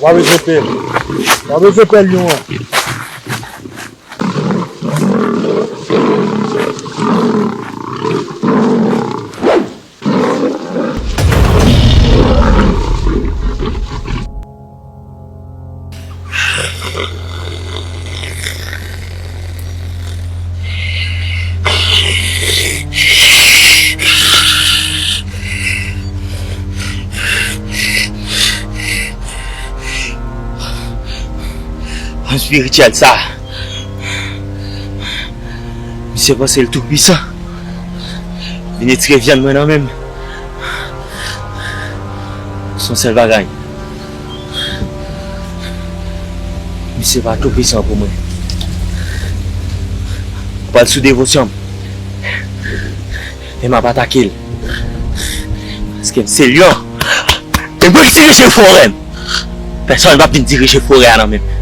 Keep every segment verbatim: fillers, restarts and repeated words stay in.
W a bezwen pèl. W a bezwen pèl lyon an. Èspirityèl sa. Misye panse l tou pwisan. Vin retire vyann mwen nan men m. Se yon sèl bagay. Misye pa tou pwisan pou mwen. Mwen pral sou devosyon m. E m ap atake l. Paske m se lyon. E mwen ki dirije forè m. Pèsonn p ap vin dirije forè a nan men m.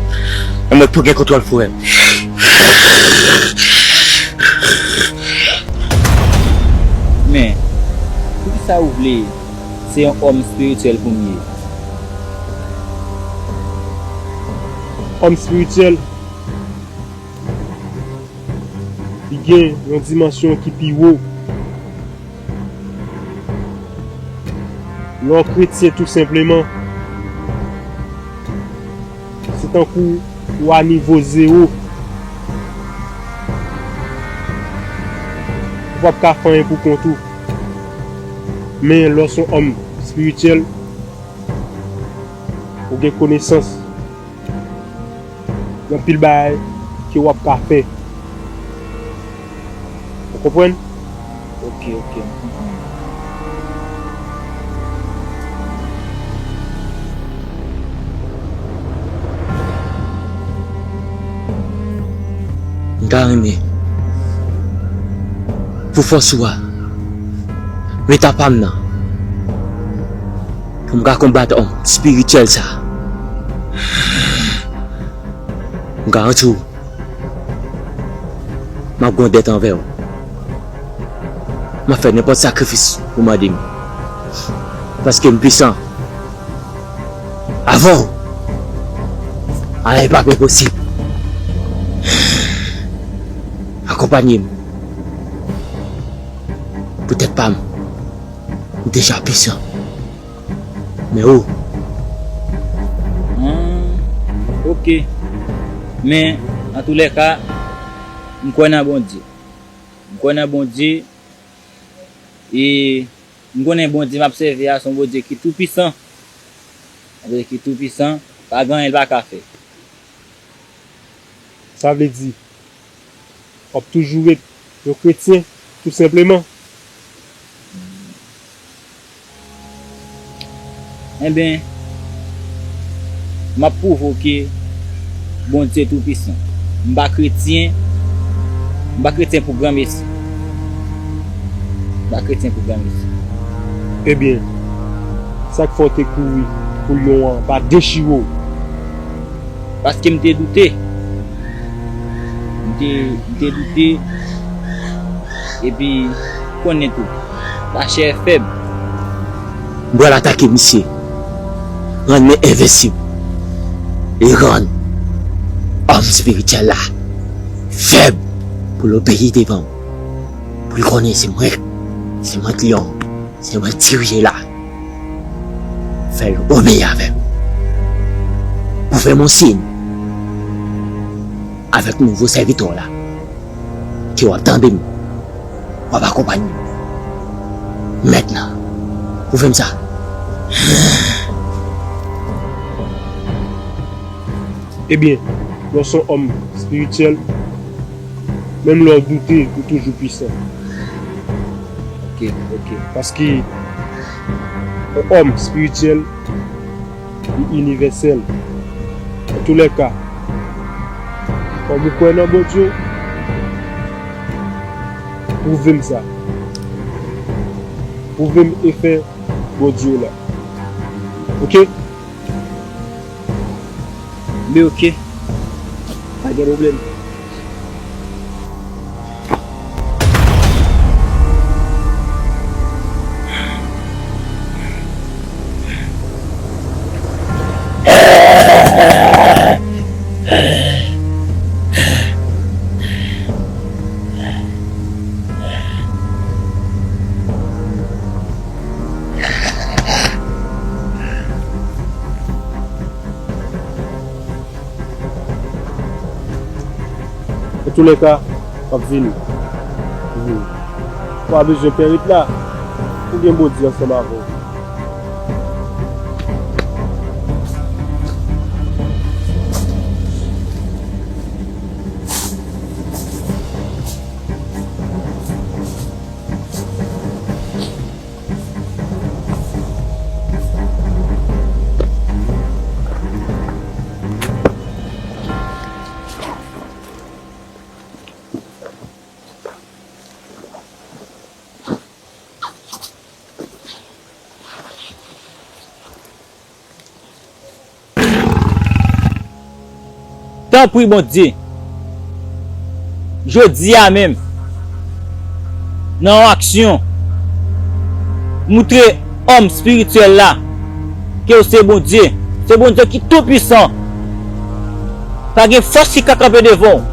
E mwen k pou gen kontwòl forè m. Men, poukisa ou vle se yon òm espirityèl pou m ye? Òm espirityèl, li gen yon dimansyon ki pi wo. Lè w kretyen, tou senpleman, se tankou w a nivo zewo. Ou p ap ka fè anyen pou kont ou. Men lè w se yon òm espirityèl, ou gen konesans, gen anpil bagay ke w ap ka fè. Ou konprann? Ok, ok, m konprann. M ta renmen pou fòs ou a, men ta pa m nan, pou m ka konbat òm espirityèl sa. M garanti w, m ap gen yon dèt anvè w. M ap fè nenpòt sakrifis ou mande m. Paske m pwisan. Avè w, anyen pa p enposib. Akonpanye m. Poutèt pa m, m deja pwisan. Men ou. Hmm, ok. Men, antoulèka, m kwè nan Bondye. M kwè nan Bondye. E m konnen Bondye m ap sèvi a se yon Bondye ki toupwisan. Yon Bondye ki toupwisan. Pa gen anyen l pa ka fè. Sa vle di, w ap toujou ret yon kretyen, tou senpleman. Enben, m ap pwouve w ke Bondye toupwisan. M pa kretyen, m pa kretyen pou granmesi. M pa kretyen pou granmesi. Ebyen, sa k fè w te kouri pou lyon an pa dechire w? Paske m te doute. M te, m te doute. Epi, konnen tou, lachè fèb. M pral atake misye. Rann mwen envensib. E rann òm espirityèl la fèb pou l obeyi devan m. Pou l konnen se mwen, se mwen k lyon, se mwen k dirije la. Fè l obeyi avè m. Ou fè m yon siy avèk nouvo sèvitè w la, ke w ap tande m, w ap akonpanye m. Mentnan, ou fè m sa. Ebyen, lè w se yon òm espirityèl, menm lè w doute, ou toujou pwisan. Ok, ok. Paske yon òm espirityèl, li inivèsèl. Antoulèka, kòm ou kwè nan Bondye, pwouve m sa. Pwouve m efè Bondye w la. Ok? Men ok. Pa gen pwoblèm. Antoulèka, m ap vini. Mhm. Ou pa bezwen pè ret la. Ou gen Bondye ansanm avè w. Tanpri, Bondye, jodi a menm, nan yon aksyon, moutre òm espirityèl la ke w se Bondye, se Bondye ki tou pwisan. Pa gen fòs ki ka kanpe devan w.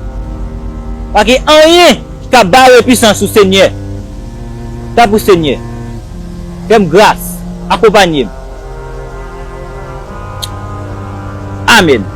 Pa gen anyen ki ka bare pisans ou, Senyè. Tanpri, Senyè, fè m gras, akonpanye m. Amèn.